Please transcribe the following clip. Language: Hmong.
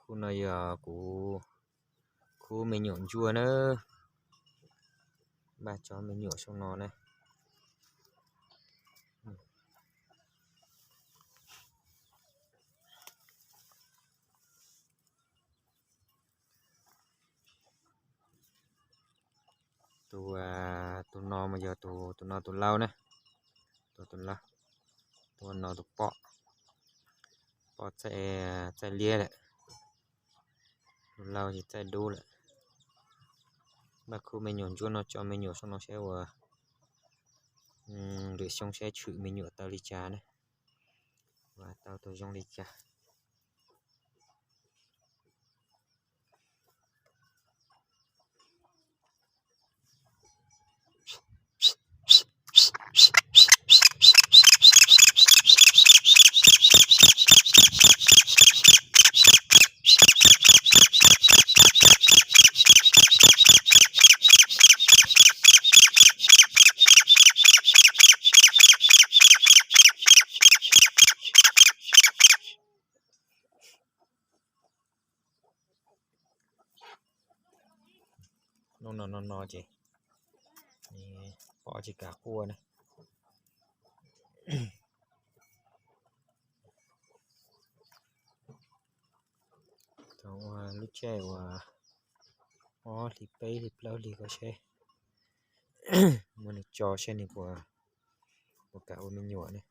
Kuv no yog kuv khub me nyuam ntsuab na, npaj tso me nyuam saum no na. Tus, tus no mas yog tus, tus no tus lau na, tus, tus lau, tus no tus poj, poj txaij liab lawm, tus lau ces txaij dub lawm. Npaj khub me nyuam ntsuab no tso me nyuam saum no saib ua lwm xyoo saib tshwm me nyuam tau li cas ne, ua tau tus zoo li cas. Hnub no no no ces pom tsis kam quaj na. Thaum ua lub caij uas ob hlis peb hlis plaub hlis ko seb muab nws tso seb nws puas, puas kam ua me nyuam ne.